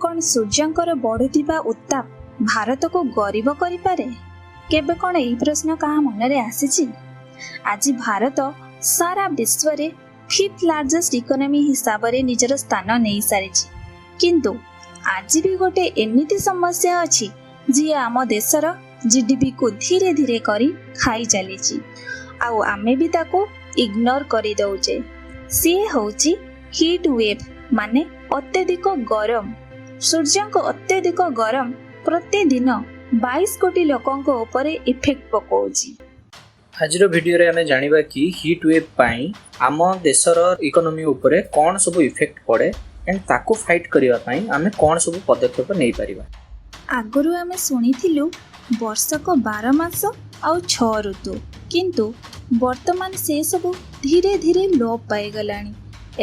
କ'ଣ ସୂର୍ଯ୍ୟଙ୍କର ବଢ଼ୁଥିବା ଉତ୍ତାପ ଭାରତକୁ ଗରିବ କରିପାରେ? କେବେ କ'ଣ ଏହି ପ୍ରଶ୍ନ କାହା ମନରେ ଆସିଛି? ଆଜି ଭାରତ ସାରା ବିଶ୍ୱରେ ଫିଫ୍ଥ ଲାର୍ଜେଷ୍ଟ ଇକୋନୋମି ହିସାବରେ ନିଜର ସ୍ଥାନ ନେଇସାରିଛି। କିନ୍ତୁ ଆଜି ବି ଗୋଟେ ଏମିତି ସମସ୍ୟା ଅଛି, ଯିଏ ଆମ ଦେଶର ଜିଡିପିକୁ ଧୀରେ ଧୀରେ କରି ଖାଇ ଚାଲିଛି ଆଉ ଆମେ ବି ତାକୁ ଇଗ୍ନୋର କରିଦେଉଛେ। ସିଏ ହେଉଛି ହିଟ୍ ୱେଭ୍, ମାନେ ଅତ୍ୟଧିକ ଗରମ। ସୂର୍ଯ୍ୟଙ୍କ ଅତ୍ୟଧିକ ଗରମ ପ୍ରତିଦିନ 22 କୋଟି ଲୋକଙ୍କ ଉପରେ ଇଫେକ୍ଟ ପକାଉଛି। ଆଜିର ଭିଡ଼ିଓରେ ଆମେ ଜାଣିବା କି ହିଟ୍ ୱେଭ୍ ପାଇଁ ଆମ ଦେଶର ଇକୋନୋମି ଉପରେ କ'ଣ ସବୁ ଇଫେକ୍ଟ ପଡ଼େ ଆଣ୍ଡ ତାକୁ ଫାଇଟ୍ କରିବା ପାଇଁ ଆମେ କ'ଣ ସବୁ ପଦକ୍ଷେପ ନେଇପାରିବା। ଆଗରୁ ଆମେ ଶୁଣିଥିଲୁ ବର୍ଷକ 12 ମାସ ଆଉ ଛଅ ଋତୁ। କିନ୍ତୁ ବର୍ତ୍ତମାନ ସେସବୁ ଧୀରେ ଧୀରେ ଲୋପ ପାଇଗଲାଣି।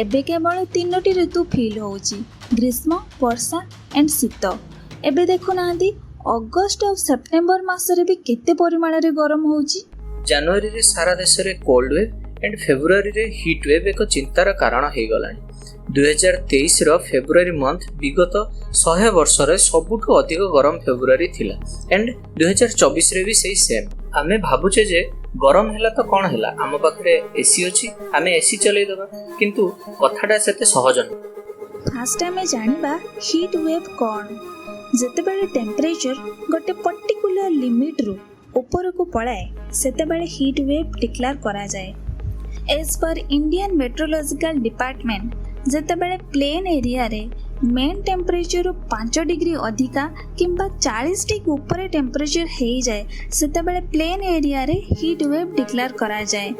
ଏବେ କେବଳ ତିନୋଟି ଋତୁ ଫିଲ୍ ହେଉଛି, ଗ୍ରୀଷ୍ମ, ବର୍ଷା ଆଣ୍ଡ ଶୀତ। ଏବେ ଦେଖୁନାହାନ୍ତି, ଅଗଷ୍ଟ ଆଉ ସେପ୍ଟେମ୍ବର ମାସରେ ବି କେତେ ପରିମାଣରେ ଗରମ ହେଉଛି। ଜାନୁଆରୀରେ ସାରା ଦେଶରେ କୋଲ୍ଡ ୱେଭ୍ ଆଣ୍ଡ ଫେବୃଆରୀରେ ହିଟ୍ ୱେଭ୍ ଏକ ଚିନ୍ତାର କାରଣ ହେଇଗଲାଣି। 2023ର ଫେବୃଆରୀ ମନ୍ଥ ବିଗତ 100 ବର୍ଷରେ ସବୁଠୁ ଅଧିକ ଗରମ ଫେବୃଆରୀ ଥିଲା ଆଣ୍ଡ 2024ରେ ବି ସେଇ ସେମ୍। ଆମେ ଭାବୁଛେ ଯେ ଗରମ ହେଲା ତ କ'ଣ ହେଲା, ଆମ ପାଖରେ ଏସି ଅଛି, ଆମେ ଏସି ଚଲେଇଦେବା। କିନ୍ତୁ କଥାଟା ସେତେ ସହଜ ନୁହେଁ। ଫାଷ୍ଟ ଆମେ ଜାଣିବା ହିଟ୍ ୱେଭ୍ କ'ଣ। ଯେତେବେଳେ ଟେମ୍ପରେଚର ଗୋଟେ ପର୍ଟିକୁଲାର ଲିମିଟରୁ ଉପରକୁ ପଳାଏ, ସେତେବେଳେ ହିଟ୍ ୱେଭ୍ ଡିକ୍ଲାର କରାଯାଏ। As per Indian Meteorological Department, ଯେତେବେଳେ ପ୍ଲେନ୍ ଏରିଆରେ ମେନ୍ ଟେମ୍ପରେଚରରୁ 5 ଡିଗ୍ରୀ ଅଧିକା କିମ୍ବା 40 ଡିଗ୍ରୀ ଉପରେ ଟେମ୍ପରେଚର ହେଇଯାଏ, ସେତେବେଳେ ପ୍ଲେନ୍ ଏରିଆରେ ହିଟ୍ ୱେଭ୍ ଡିକ୍ଲାର କରାଯାଏ।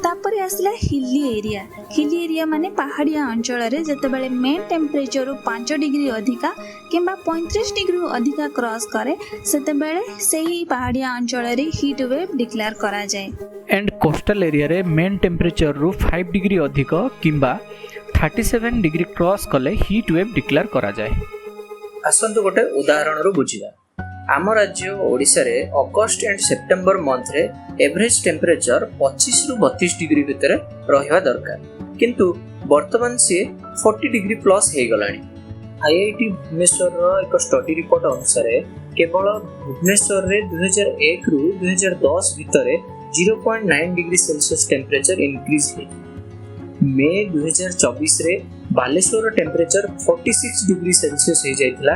ତାପରେ ଆସିଲା ହିଲି ଏରିଆ। ହିଲି ଏରିଆ ମାନେ ପାହାଡ଼ିଆ ଅଞ୍ଚଳରେ ଯେତେବେଳେ ମେନ୍ ଟେମ୍ପରେଚରରୁ 5 ଡିଗ୍ରୀ ଅଧିକା କିମ୍ବା 35 ଡିଗ୍ରୀରୁ ଅଧିକା କ୍ରସ୍ କରେ, ସେତେବେଳେ ସେହି ପାହାଡ଼ିଆ ଅଞ୍ଚଳରେ ହିଟ୍ ୱେଭ୍ ଡିକ୍ଲାର କରାଯାଏ। ଆଣ୍ଡ କୋଷ୍ଟାଲ ଏରିଆରେ ମେନ୍ ଟେମ୍ପରେଚରରୁ 5 ଡିଗ୍ରୀ ଅଧିକ କିମ୍ବା 37 ଡିଗ୍ରୀ କ୍ରସ୍ କଲେ ହିଟ୍ ୱେଭ୍ ଡିକ୍ଲେୟାର କରାଯାଏ। ଆସନ୍ତୁ ଗୋଟେ ଉଦାହରଣରୁ ବୁଝିବା। ଆମ ରାଜ୍ୟ ଓଡ଼ିଶାରେ ଅଗଷ୍ଟ ଆଣ୍ଡ ସେପ୍ଟେମ୍ବର ମନ୍ଥରେ ଏଭରେଜ ଟେମ୍ପରେଚର 25ରୁ 32 ଡିଗ୍ରୀ ଭିତରେ ରହିବା ଦରକାର, କିନ୍ତୁ ବର୍ତ୍ତମାନ ସିଏ 40 ଡିଗ୍ରୀ ପ୍ଲସ୍ ହେଇଗଲାଣି। ଆଇଆଇଟି ଭୁବନେଶ୍ୱରର ଏକ ଷ୍ଟଡି ରିପୋର୍ଟ ଅନୁସାରେ କେବଳ ଭୁବନେଶ୍ୱରରେ 2001ରୁ 2010 ଭିତରେ 0.9 degree Celsius temperature increase ହେଇଥିଲା। ମେ 2024ରେ ବାଲେଶ୍ୱରର ଟେମ୍ପରେଚର 46 ଡିଗ୍ରୀ ସେଲସିୟସ୍ ହେଇଯାଇଥିଲା,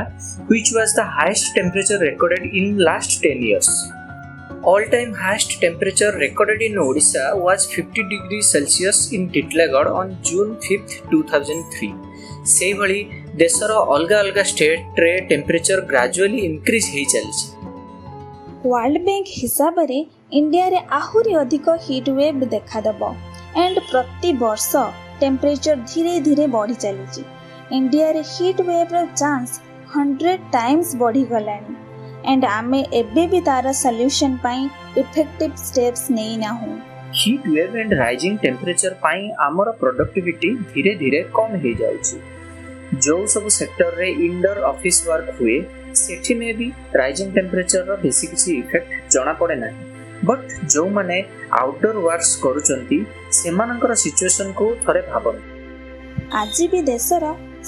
which was the highest temperature recorded in last 10 years. All time highest temperature recorded in Odisha was 50 degree Celsius in Titlagarh on June 5th, 2003. ସେଇଭଳି ଦେଶର ଅଲଗା ଅଲଗା ଷ୍ଟେଟ୍ରେ temperature gradually increase ହେଇ ଚାଲିଛି। World bank ହିସାବରେ ଇଣ୍ଡିଆରେ ଆହୁରି ଅଧିକ ହିଟ୍ ୱେଭ୍ ଦେଖାଦେବ ଆଣ୍ଡ ପ୍ରତିବର୍ଷ ଟେମ୍ପରେଚର ଧୀରେ ଧୀରେ ବଢ଼ି ଚାଲିଛି। ଇଣ୍ଡିଆରେ ହିଟ୍ ୱେଭ୍ର ଚାନ୍ସ 100 ଟାଇମ୍ସ ବଢ଼ିଗଲାଣି ଆଣ୍ଡ ଆମେ ଏବେ ବି ତା'ର ସଲ୍ୟୁସନ୍ ପାଇଁ ଇଫେକ୍ଟିଭ୍ ଷ୍ଟେପ୍ସ ନେଇନାହୁଁ। Heat wave and rising temperature ପାଇଁ ଆମର ପ୍ରଡକ୍ଟିଭିଟି ଧୀରେ ଧୀରେ କମ୍ ହେଇଯାଉଛି। ଯେଉଁ ସବୁ ସେକ୍ଟରରେ ଇନଡୋର ଅଫିସ୍ ୱାର୍କ ହୁଏ, ସେଠି ମେ ବି ରାଇଜିଂ ଟେମ୍ପରେଚରର ବେଶୀ କିଛି ଇଫେକ୍ଟ ଜଣାପଡ଼େ ନାହିଁ, ବଟ୍ ଯେଉଁମାନେ ଆଉଟଡୋର ୱାର୍କସ୍ କରୁଛନ୍ତି, ସେମାନଙ୍କର ସିଚୁଏସନକୁ ଥରେ ଭାବନ୍ତୁ। ଆଜି ବି ଦେଶର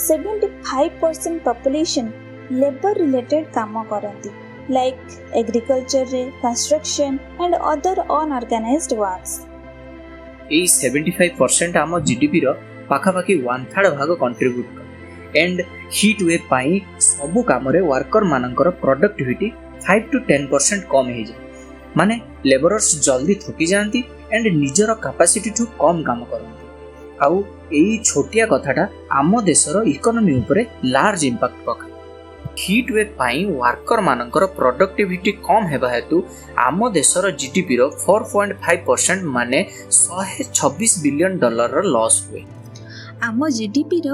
75% ପପୁଲେସନ୍ ଲେବର ରିଲେଟେଡ୍ କାମ କରନ୍ତି, like ଏଗ୍ରିକଲଚରରେ, construction and other unorganized works. ଏଇ 75% ଆମ ଜିଡିପିର ପାଖାପାଖି ୱାନ୍ ଥାର୍ଡ଼ ଭାଗ କଣ୍ଟ୍ରିବ୍ୟୁଟ୍ କରେ ଆଣ୍ଡ ହିଟ୍ ୱେଭ୍ ପାଇଁ ସବୁ କାମରେ ୱାର୍କରମାନଙ୍କର ପ୍ରଡକ୍ଟିଭିଟି 5 ଟୁ 10% କମ୍ ହେଇଯାଏ। ମାନେ ଲେବରର୍ସ ଜଲ୍ଦି ଥକି ଯାଆନ୍ତି ଆଣ୍ଡ ନିଜର କାପାସିଟିଠୁ କମ୍ କାମ କରନ୍ତି। ଆଉ ଏଇ ଛୋଟିଆ କଥାଟା ଆମ ଦେଶର ଇକୋନୋମି ଉପରେ ଲାର୍ଜ ଇମ୍ପାକ୍ଟ ପକାଏ। ହିଟ୍ ୱେଭ୍ ପାଇଁ ୱାର୍କରମାନଙ୍କର ପ୍ରଡକ୍ଟିଭିଟି କମ୍ ହେବା ହେତୁ ଆମ ଦେଶର ଜିଡିପିର 4.5%, ମାନେ 126 ବିଲିୟନ ଡଲାରର ଲସ୍ ହୁଏ। ଆମ ଜିଡିପିର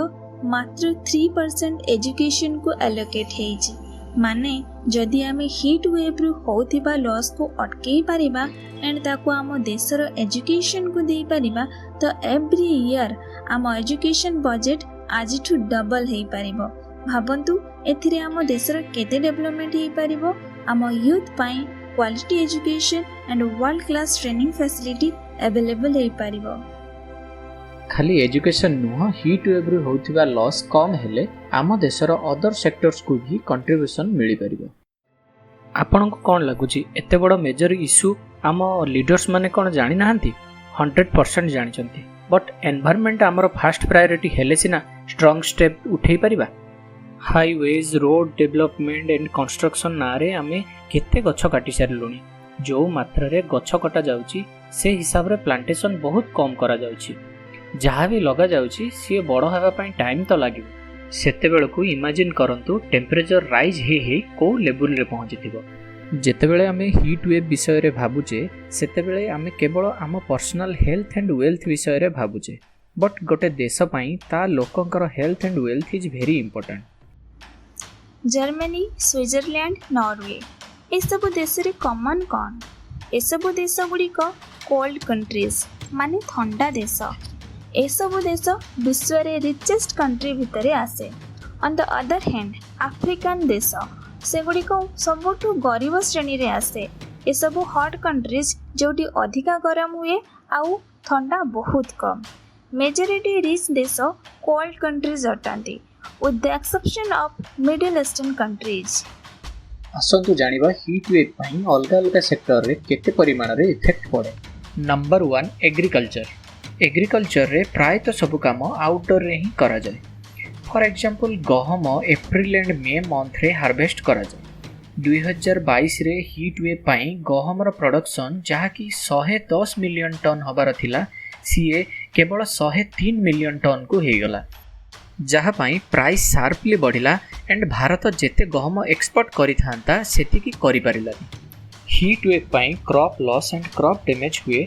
ମାତ୍ର 3% ଏଜୁକେସନକୁ ଆଲୋକେଟ୍ ହେଇଛି। ମାନେ ଯଦି ଆମେ ହିଟ୍ ୱେଭ୍ରୁ ହେଉଥିବା ଲସ୍କୁ ଅଟକେଇ ପାରିବା ଆଣ୍ଡ ତାକୁ ଆମ ଦେଶର ଏଜୁକେସନକୁ ଦେଇପାରିବା, ତ ଏଭ୍ରି ଇୟର୍ ଆମ ଏଜୁକେସନ ବଜେଟ୍ ଆଜିଠୁ ଡବଲ୍ ହେଇପାରିବ। ଭାବନ୍ତୁ, ଏଥିରେ ଆମ ଦେଶର କେତେ ଡେଭଲପମେଣ୍ଟ ହେଇପାରିବ। ଆମ ୟୁଥ୍ ପାଇଁ quality education and world class training facility available ହେଇପାରିବ। ଖାଲି ଏଜୁକେସନ୍ ନୁହଁ, ହିଟ୍ ୱେଭ୍ରୁ ହେଉଥିବା ଲସ୍ କମ୍ ହେଲେ ଆମ ଦେଶର ଅଦର ସେକ୍ଟର୍ସକୁ ବି କଣ୍ଟ୍ରିବ୍ୟୁସନ୍ ମିଳିପାରିବ। ଆପଣଙ୍କୁ କ'ଣ ଲାଗୁଛି, ଏତେ ବଡ଼ ମେଜର ଇସ୍ୟୁ ଆମ ଲିଡର୍ସ ମାନେ କ'ଣ ଜାଣିନାହାନ୍ତି? 100% ଜାଣିଛନ୍ତି। ବଟ୍ ଏନଭାରମେଣ୍ଟ ଆମର ଫାଷ୍ଟ ପ୍ରାୟୋରିଟି ହେଲେ ସିନା ଷ୍ଟ୍ରଙ୍ଗ ଷ୍ଟେପ୍ ଉଠେଇ ପାରିବା। Highways, road development and construction ନାଁରେ ଆମେ କେତେ ଗଛ କାଟି ସାରିଲୁଣି। ଯେଉଁ ମାତ୍ରାରେ ଗଛ କଟାଯାଉଛି, ସେ ହିସାବରେ ପ୍ଲାଣ୍ଟେସନ୍ ବହୁତ କମ୍ କରାଯାଉଛି। ଯାହା ବି ଲଗାଯାଉଛି, ସିଏ ବଡ଼ ହେବା ପାଇଁ ଟାଇମ୍ ତ ଲାଗିବ। ସେତେବେଳକୁ ଇମାଜିନ୍ କରନ୍ତୁ, ଟେମ୍ପରେଚର ରାଇଜ୍ ହେଇ ହେଇ କେଉଁ ଲେବୁଲରେ ପହଞ୍ଚିଥିବ। ଯେତେବେଳେ ଆମେ ହିଟ୍ ୱେଭ୍ ବିଷୟରେ ଭାବୁଛେ, ସେତେବେଳେ ଆମେ କେବଳ ଆମ ପର୍ସନାଲ ହେଲ୍ଥ ଆଣ୍ଡ ୱେଲ୍ଥ ବିଷୟରେ ଭାବୁଛେ। ବଟ୍ ଗୋଟେ ଦେଶ ପାଇଁ ତା ଲୋକଙ୍କର health and wealth is very important. Germany, Switzerland, Norway, ଏସବୁ ଦେଶରେ କମନ୍ କ'ଣ? ଏସବୁ ଦେଶ ଗୁଡ଼ିକ କୋଲ୍ଡ କଣ୍ଟ୍ରିଜ୍, ମାନେ ଥଣ୍ଡା ଦେଶ। ଏସବୁ ଦେଶ ବିଶ୍ୱରେ ରିଚେଷ୍ଟ କଣ୍ଟ୍ରି ଭିତରେ ଆସେ। On the other hand, African ଦେଶ, ସେଗୁଡ଼ିକ ସବୁଠୁ ଗରିବ ଶ୍ରେଣୀରେ ଆସେ। ଏସବୁ ହଟ୍ କଣ୍ଟ୍ରିଜ୍, ଯେଉଁଠି ଅଧିକା ଗରମ ହୁଏ ଆଉ ଥଣ୍ଡା ବହୁତ କମ୍। ମେଜରିଟି ରିଚ୍ ଦେଶ କୋଲ୍ଡ କଣ୍ଟ୍ରିଜ୍ ଅଟନ୍ତି, with the exception of Middle Eastern countries. ଆସନ୍ତୁ ଜାଣିବା ହିଟ୍ ୱେଭ୍ ପାଇଁ ଅଲଗା ଅଲଗା ସେକ୍ଟରରେ କେତେ ପରିମାଣରେ ଇଫେକ୍ଟ ପଡ଼େ। Number one, agriculture. ଏଗ୍ରିକଲଚରରେ ପ୍ରାୟତଃ ସବୁ କାମ ଆଉଟଡୋରରେ ହିଁ କରାଯାଏ। ଫର୍ ଏକ୍ଜାମ୍ପଲ୍, ଗହମ ଏପ୍ରିଲ ଆଣ୍ଡ ମେ ମନ୍ଥରେ ହାରଭେଷ୍ଟ କରାଯାଏ। 2022ରେ ହିଟ୍ ୱେଭ୍ ପାଇଁ ଗହମର ପ୍ରଡକ୍ସନ୍, ଯାହାକି 110 ମିଲିୟନ ଟନ୍ ହେବାର ଥିଲା, ସିଏ କେବଳ 103 ମିଲିୟନ ଟନ୍କୁ ହେଇଗଲା, ଯାହା ପାଇଁ ପ୍ରାଇସ୍ ସାର୍ପଲି ବଢ଼ିଲା ଆଣ୍ଡ ଭାରତ ଯେତେ ଗହମ ଏକ୍ସପୋର୍ଟ କରିଥାନ୍ତା, ସେତିକି କରିପାରିଲାନି। ହିଟ୍ ୱେଭ୍ ପାଇଁ crop loss and crop damage ହୁଏ,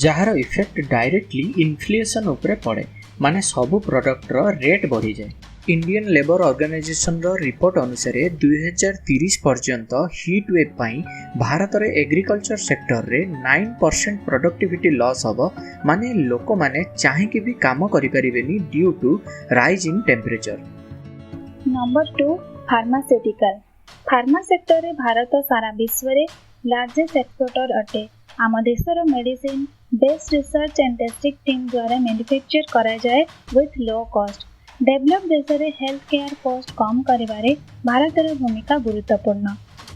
ଯାହାର ଇଫେକ୍ଟ ଡାଇରେକ୍ଟଲି ଇନଫ୍ଲେସନ୍ ଉପରେ ପଡ଼େ, ମାନେ ସବୁ ପ୍ରଡକ୍ଟର ରେଟ୍ ବଢ଼ିଯାଏ। ଇଣ୍ଡିଆନ୍ ଲେବର ଅର୍ଗାନାଇଜେସନର ରିପୋର୍ଟ ଅନୁସାରେ, 2030 ପର୍ଯ୍ୟନ୍ତ ହିଟ୍ ୱେଭ୍ ପାଇଁ ଭାରତରେ ଏଗ୍ରିକଲଚର ସେକ୍ଟରରେ 9% ପ୍ରଡକ୍ଟିଭିଟି ଲସ୍ ହେବ, ମାନେ ଲୋକମାନେ ଚାହିଁକି ବି କାମ କରିପାରିବେନି due to rise in temperature. Number two, pharmaceutical. Pharma ସେକ୍ଟରରେ ଭାରତ ସାରା ବିଶ୍ୱରେ ଲାର୍ଜେଷ୍ଟ ଏକ୍ସପୋର୍ଟର ଅଟେ। ଆମ ଦେଶର medicine best research and testing team ଦ୍ୱାରା ମ୍ୟାନୁଫ୍ୟାକ୍ଚର କରାଯାଏ ୱିଥ୍ ଲୋ କଷ୍ଟ। ଡେଭଲପ୍ ଦେଶରେ ହେଲ୍ଥ କେୟାର କଷ୍ଟ କମ୍ କରିବାରେ ଭାରତର ଭୂମିକା ଗୁରୁତ୍ୱପୂର୍ଣ୍ଣ।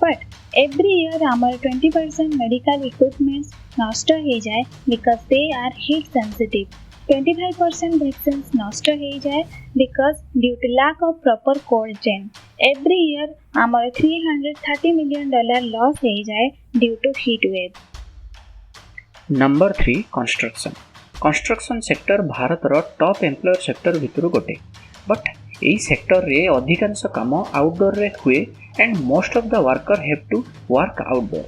ବଟ୍ ଏଭ୍ରି ଇୟର ଆମର 20% ମେଡ଼ିକାଲ ଇକ୍ୱିପମେଣ୍ଟସ୍ ନଷ୍ଟ ହେଇଯାଏ because they are heat sensitive. 25% vaccines ନଷ୍ଟ ହେଇଯାଏ because due to lack of proper cold chain. Every year ଆମର $330 million loss ହେଇଯାଏ due to heat wave. Number three, construction. Construction sector ଭାରତର top employer sector ଭିତରୁ ଗୋଟେ। But ଏଇ ସେକ୍ଟରରେ ଅଧିକାଂଶ କାମ ଆଉଟଡୋରରେ ହୁଏ and most of the worker have to work outdoor.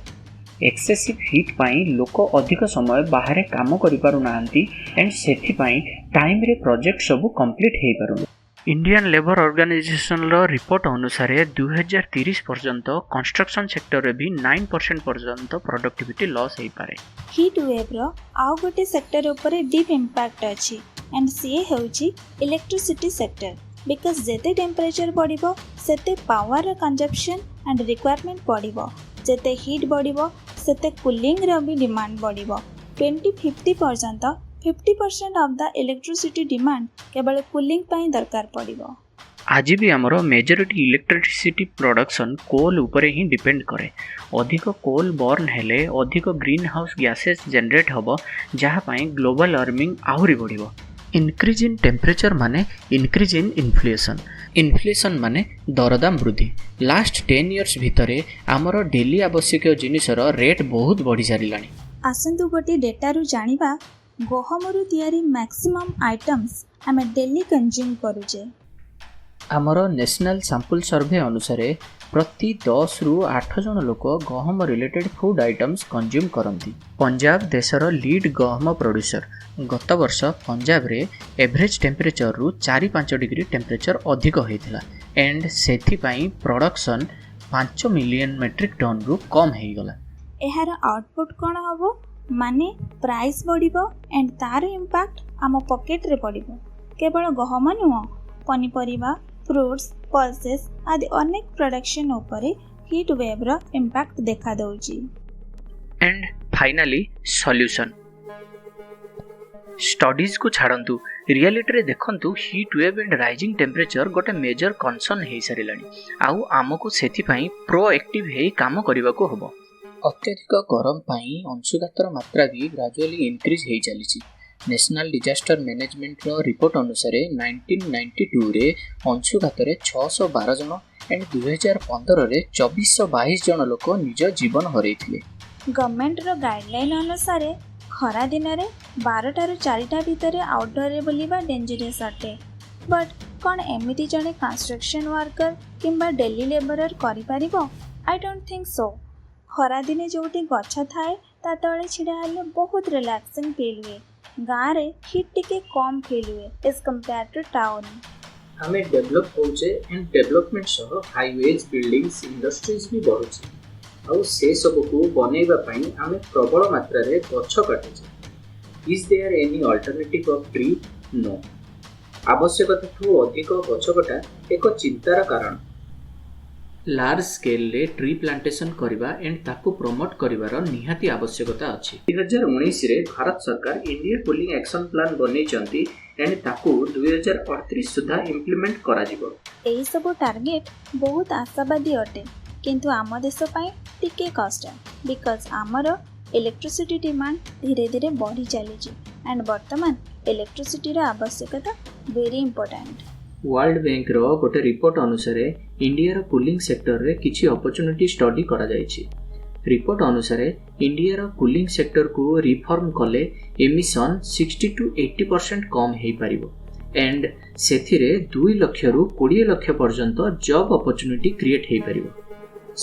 Excessive heat ପାଇଁ ଲୋକ ଅଧିକ ସମୟ ବାହାରେ କାମ କରିପାରୁନାହାନ୍ତି ଆଣ୍ଡ ସେଥିପାଇଁ ଟାଇମ୍ରେ ପ୍ରୋଜେକ୍ଟ ସବୁ କମ୍ପ୍ଲିଟ୍ ହେଇପାରୁନି। ଇଣ୍ଡିଆନ୍ ଲେବର ଅର୍ଗାନାଇଜେସନର ରିପୋର୍ଟ ଅନୁସାରେ, 2030 ପର୍ଯ୍ୟନ୍ତ କନଷ୍ଟ୍ରକ୍ସନ୍ ସେକ୍ଟରରେ ବି 9% ପର୍ଯ୍ୟନ୍ତ ପ୍ରଡକ୍ଟିଭିଟି ଲସ୍ ହେଇପାରେ। ହିଟ୍ ୱେଭ୍ର ଆଉ ଗୋଟେ ସେକ୍ଟର ଉପରେ ଡିପ୍ ଇମ୍ପାକ୍ଟ ଅଛି ଆଣ୍ଡ ସିଏ ହେଉଛି ଇଲେକ୍ଟ୍ରିସିଟି ସେକ୍ଟର, because ଯେତେ ଟେମ୍ପରେଚର ବଢ଼ିବ, ସେତେ ପାୱାରର କନଜମ୍ପସନ୍ ଆଣ୍ଡ ରିକ୍ୱାରମେଣ୍ଟ ବଢ଼ିବ। ଯେତେ ହିଟ୍ ବଢ଼ିବ, ସେତେ କୁଲିଂର ବି ଡିମାଣ୍ଡ ବଢ଼ିବ। 2050 ପର୍ଯ୍ୟନ୍ତ 50% of the electricity demand କେବଳ କୁଲିଂ ପାଇଁ ଦରକାର ପଡ଼ିବ। ଆଜି ବି ଆମର ମେଜରିଟି ଇଲେକ୍ଟ୍ରିସିଟି ପ୍ରଡକ୍ସନ୍ କୋଲ୍ ଉପରେ ହିଁ ଡିପେଣ୍ଡ କରେ। ଅଧିକ କୋଲ୍ ବର୍ନ ହେଲେ ଅଧିକ ଗ୍ରୀନ୍ ହାଉସ୍ ଗ୍ୟାସେସ୍ ଜେନେରେଟ୍ ହେବ, ଯାହା ପାଇଁ ଗ୍ଲୋବାଲ୍ ୱାର୍ମିଂ ଆହୁରି ବଢ଼ିବ। ଇନକ୍ରିଜ୍ ଇନ୍ ଟେମ୍ପରେଚର ମାନେ ଇନକ୍ରିଜ୍ ଇନ୍ ଇନଫ୍ଲେସନ୍। ଇନଫ୍ଲେସନ୍ ମାନେ ଦରଦାମ ବୃଦ୍ଧି। ଲାଷ୍ଟ 10 ଇୟର୍ସ ଭିତରେ ଆମର ଡେଲି ଆବଶ୍ୟକୀୟ ଜିନିଷର ରେଟ୍ ବହୁତ ବଢ଼ି ସାରିଲାଣି। ଆସନ୍ତୁ ଗୋଟିଏ ଡେଟାରୁ ଜାଣିବା, ଗହମରୁ ତିଆରି ମ୍ୟାକ୍ସିମମ୍ ଆଇଟମ୍ସ ଆମେ ଡେଲି କନଜ୍ୟୁମ୍ କରୁଛେ। ଆମର ନ୍ୟାସନାଲ୍ ସାମ୍ପୁଲ୍ ସର୍ଭେ ଅନୁସାରେ, ପ୍ରତି 10ରୁ 8 ଜଣ ଲୋକ ଗହମ ରିଲେଟେଡ୍ ଫୁଡ୍ ଆଇଟମ୍ସ କନଜ୍ୟୁମ୍ କରନ୍ତି। ପଞ୍ଜାବ ଦେଶର ଲିଡ୍ ଗହମ ପ୍ରଡ୍ୟୁସର। ଗତ ବର୍ଷ ପଞ୍ଜାବରେ ଏଭରେଜ୍ ଟେମ୍ପରେଚରରୁ 4-5 ଡିଗ୍ରୀ ଟେମ୍ପରେଚର ଅଧିକ ହୋଇଥିଲା ଆଣ୍ଡ ସେଥିପାଇଁ ପ୍ରଡକ୍ସନ୍ 5 ମିଲିୟନ ମେଟ୍ରିକ୍ ଟନ୍ରୁ କମ୍ ହେଇଗଲା। ଏହାର ଆଉଟପୁଟ୍ କ'ଣ ହେବ? ମାନେ ପ୍ରାଇସ୍ ବଢ଼ିବ ଆଣ୍ଡ ତା'ର ଇମ୍ପାକ୍ଟ ଆମ ପକେଟରେ ପଡ଼ିବ। କେବଳ ଗହମ ନୁହଁ, ପନିପରିବା, ଫ୍ରୁଟ୍ସ, ପଲସେସ୍ ଆଦି ଅନେକ ପ୍ରଡକ୍ସନ୍ ଉପରେ ହିଟ୍ ୱେଭ୍ର ଇମ୍ପାକ୍ଟ ଦେଖାଦେଉଛି। And finally solution. ଷ୍ଟଡିଜ୍କୁ ଛାଡ଼ନ୍ତୁ, ରିଆଲିଟିରେ ଦେଖନ୍ତୁ, heat wave and rising temperature ଗୋଟେ ମେଜର କନସର୍ନ ହେଇସାରିଲାଣି ଆଉ ଆମକୁ ସେଥିପାଇଁ ପ୍ରୋଏକ୍ଟିଭ୍ ହେଇ କାମ କରିବାକୁ ହେବ। ଅତ୍ୟଧିକ ଗରମ ପାଇଁ ଅଂଶୁଘାତର ମାତ୍ରା ବି ଗ୍ରାଜୁଆଲି ଇନକ୍ରିଜ୍ ହେଇ ଚାଲିଛି। ନ୍ୟାସନାଲ୍ ଡିଜାଷ୍ଟର ମ୍ୟାନେଜମେଣ୍ଟର ରିପୋର୍ଟ ଅନୁସାରେ 1992ରେ ଅଂଶୁଘାତରେ 612 ଜଣ ଆଣ୍ଡ 2015ରେ 2422 ଜଣ ଲୋକ ନିଜ ଜୀବନ ହରାଇଥିଲେ। ଗଭର୍ଣ୍ଣମେଣ୍ଟର ଗାଇଡ଼ଲାଇନ୍ ଅନୁସାରେ ଖରା ଦିନରେ 12ଟାରୁ 4ଟା ଭିତରେ ଆଉଟଡୋରରେ ବୁଲିବା ଡେଞ୍ଜରିୟସ୍ ଅଟେ। ବଟ୍ କ'ଣ ଏମିତି ଜଣେ କନଷ୍ଟ୍ରକ୍ସନ୍ ୱାର୍କର କିମ୍ବା ଡେଲି ଲେବରର କରିପାରିବ? I don't think so. ଖରାଦିନେ ଯେଉଁଠି ଗଛ ଥାଏ, ତା ତଳେ ଛିଡ଼ା ହେଲେ ବହୁତ ରିଲାକ୍ସିଂ ଫିଲ୍ ହୁଏ। ଗାଁରେ ହିଟ୍ ଟିକେ କମ୍ ଫିଲ୍ ହୁଏ ଏଜ୍ କମ୍ପେୟାର ଟୁ ଟାଉନ୍। ଆମେ ଡେଭଲପ୍ ହେଉଛେ ଆଣ୍ଡ ଡେଭଲପମେଣ୍ଟ ସହ ହାଇୱେଜ୍, ବିଲ୍ଡିଂସ୍, ଇଣ୍ଡଷ୍ଟ୍ରିଜ୍ ବି ବଢ଼ୁଛି ଆଉ ସେସବୁକୁ ବନେଇବା ପାଇଁ ଆମେ ପ୍ରବଳ ମାତ୍ରାରେ ଗଛ କାଟୁଛେ। Is there any alternative of tree? No. ଆବଶ୍ୟକତାଠୁ ଅଧିକ ଗଛ କଟା ଏକ ଚିନ୍ତାର କାରଣ। ଲାର୍ଜ ସ୍କେଲରେ ଟ୍ରି ପ୍ଲାଣ୍ଟେସନ୍ କରିବା ଆଣ୍ଡ ତାକୁ ପ୍ରମୋଟ୍ କରିବାର ନିହାତି ଆବଶ୍ୟକତା ଅଛି। 2019ରେ ଭାରତ ସରକାର ଇଣ୍ଡିଆ କୁଲିଂ ଆକ୍ସନ୍ ପ୍ଲାନ୍ ବନେଇଛନ୍ତି ଆଣ୍ଡ ତାକୁ 2038 ସୁଦ୍ଧା ଇମ୍ପ୍ଲିମେଣ୍ଟ କରାଯିବ। ଏହିସବୁ ଟାର୍ଗେଟ୍ ବହୁତ ଆଶାବାଦୀ ଅଟେ, କିନ୍ତୁ ଆମ ଦେଶ ପାଇଁ ଟିକେ କଷ୍ଟ, because ଆମର ଇଲେକ୍ଟ୍ରିସିଟି ଡିମାଣ୍ଡ ଧୀରେ ଧୀରେ ବଢ଼ି ଚାଲିଛି ଆଣ୍ଡ ବର୍ତ୍ତମାନ ଇଲେକ୍ଟ୍ରିସିଟିର ଆବଶ୍ୟକତା ଭେରି ଇମ୍ପୋର୍ଟାଣ୍ଟ। ୱାର୍ଲଡ ବ୍ୟାଙ୍କର ଗୋଟେ ରିପୋର୍ଟ ଅନୁସାରେ ଇଣ୍ଡିଆର କୁଲିଂ ସେକ୍ଟରରେ କିଛି ଅପରଚ୍ୟୁନିଟି ଷ୍ଟଡି କରାଯାଇଛି। ରିପୋର୍ଟ ଅନୁସାରେ ଇଣ୍ଡିଆର କୁଲିଂ ସେକ୍ଟରକୁ ରିଫର୍ମ କଲେ ଏମିସନ୍ 60 ଟୁ 80% କମ୍ ହେଇପାରିବ ଆଣ୍ଡ ସେଥିରେ 2 ଲକ୍ଷରୁ 20 ଲକ୍ଷ ପର୍ଯ୍ୟନ୍ତ ଜବ୍ ଅପରଚ୍ୟୁନିଟି କ୍ରିଏଟ୍ ହେଇପାରିବ।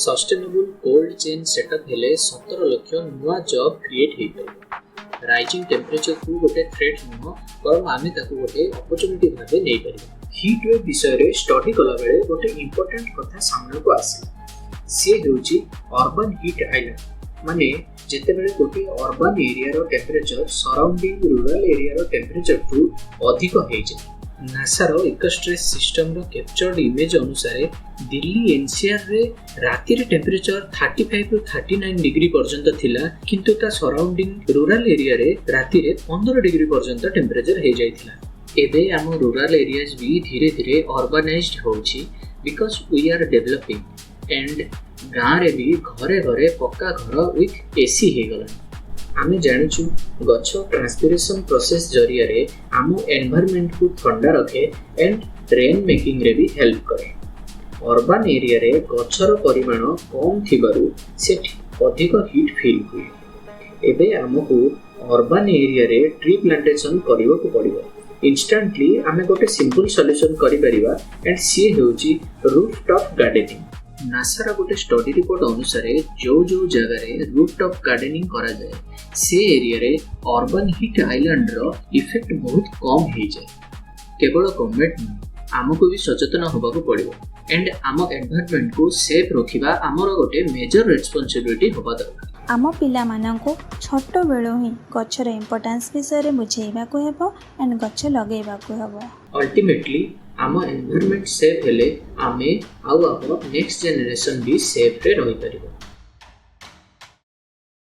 ସଷ୍ଟେନେବୁଲ୍ କୋଲ୍ଡ ଚେନ୍ ସେଟଅପ୍ ହେଲେ 17 ଲକ୍ଷ ନୂଆ ଜବ୍ କ୍ରିଏଟ୍ ହେଇପାରିବ। ରାଇଜିଂ ଟେମ୍ପରେଚରକୁ ଗୋଟେ ଥ୍ରେଟ୍ ନୁହଁ, ବରଂ ଆମେ ତାକୁ ଗୋଟେ ଅପରଚ୍ୟୁନିଟି ଭାବେ ନେଇପାରିବା। ହିଟ୍ ୱେଭ୍ ବିଷୟରେ ଷ୍ଟଡି କଲାବେଳେ ଗୋଟେ ଇମ୍ପୋର୍ଟାଣ୍ଟ କଥା ସାମ୍ନାକୁ ଆସିଲା। ସିଏ ହେଉଛି ଅର୍ବାନ୍ ହିଟ୍ ଆଇଲ୍ୟାଣ୍ଡ। ମାନେ ଯେତେବେଳେ ଗୋଟିଏ ଅର୍ବାନ୍ ଏରିଆର ଟେମ୍ପରେଚର ସରାଉଣ୍ଡିଂ ରୁରାଲ ଏରିଆର ଟେମ୍ପରେଚରଠୁ ଅଧିକ ହେଇଯାଏ। ନାସାର ଇକୋଷ୍ଟ୍ରେସ୍ ସିଷ୍ଟମର କ୍ୟାପଚର୍ଡ ଇମେଜ୍ ଅନୁସାରେ ଦିଲ୍ଲୀ ଏନ୍ସିଆରରେ ରାତିରେ ଟେମ୍ପରେଚର 35ରୁ 39 ଡିଗ୍ରୀ ପର୍ଯ୍ୟନ୍ତ ଥିଲା, କିନ୍ତୁ ତା ସରାଉଣ୍ଡିଂ ରୁରାଲ ଏରିଆରେ ରାତିରେ 15 ଡିଗ୍ରୀ ପର୍ଯ୍ୟନ୍ତ ଟେମ୍ପରେଚର ହେଇଯାଇଥିଲା। ଏବେ ଆମ ରୁରାଲ ଏରିଆଜ୍ ବି ଧୀରେ ଧୀରେ ଅର୍ବାନାଇଜଡ ହେଉଛି because we are developing and ଗାଁରେ ବି ଘରେ ଘରେ ପକ୍କା ଘର ୱିଥ୍ ଏସି ହେଇଗଲାଣି। ଆମେ ଜାଣିଛୁ, ଗଛ ଟ୍ରାନ୍ସପିରେସନ୍ ପ୍ରୋସେସ୍ ଜରିଆରେ ଆମ ଏନଭାରମେଣ୍ଟକୁ ଥଣ୍ଡା ରଖେ ଆଣ୍ଡ ରେନ୍ ମେକିଂରେ ବି ହେଲ୍ପ କରେ। ଅର୍ବାନ୍ ଏରିଆରେ ଗଛର ପରିମାଣ କମ୍ ଥିବାରୁ ସେଠି ଅଧିକ ହିଟ୍ ଫିଲ୍ ହୁଏ। ଏବେ ଆମକୁ ଅର୍ବାନ୍ ଏରିଆରେ ଟ୍ରି ପ୍ଲାଣ୍ଟେସନ୍ କରିବାକୁ ପଡ଼ିବ। ଇନଷ୍ଟାଣ୍ଟଲି ଆମେ ଗୋଟେ ସିମ୍ପଲ୍ ସଲ୍ୟୁସନ୍ କରିପାରିବା ଆଣ୍ଡ ସିଏ ହେଉଛି ରୁଫ୍ ଟପ୍ ଗାର୍ଡେନିଂ। ନାସାର ଗୋଟେ ଷ୍ଟଡି ରିପୋର୍ଟ ଅନୁସାରେ ଯୋଉ ଯୋଉ ଜାଗାରେ ରୁଫ୍ ଟପ୍ ଗାର୍ଡେନିଂ କରାଯାଏ, ସେ ଏରିଆରେ ଅର୍ବାନ୍ ହିଟ୍ ଆଇଲ୍ୟାଣ୍ଡର ଇଫେକ୍ଟ ବହୁତ କମ୍ ହେଇଯାଏ। କେବଳ ଗଭର୍ଣ୍ଣମେଣ୍ଟ ନୁହେଁ, ଆମକୁ ବି ସଚେତନ ହେବାକୁ ପଡ଼ିବ ଆଣ୍ଡ ଆମ ଏନଭାରମେଣ୍ଟକୁ ସେଫ୍ ରଖିବା ଆମର ଗୋଟେ ମେଜର ରେସ୍ପନ୍ସିବିଲିଟି ହେବା ଦରକାର। ଆମ ପିଲାମାନଙ୍କୁ ଛୋଟବେଳୁ ହିଁ ଗଛର ଇମ୍ପୋର୍ଟାନ୍ସ ବିଷୟରେ ବୁଝେଇବାକୁ ହେବ ଆଣ୍ଡ ଗଛ ଲଗେଇବାକୁ ହେବ। ଅଲ୍ଟିମେଟଲି ଆମ ଏନଭାରମେଣ୍ଟ ସେଫ୍ ହେଲେ ଆମେ ଆଉ ଆମ ନେକ୍ସଟ ଜେନେରେସନ୍ ବି ସେଫ୍ରେ ରହିପାରିବ।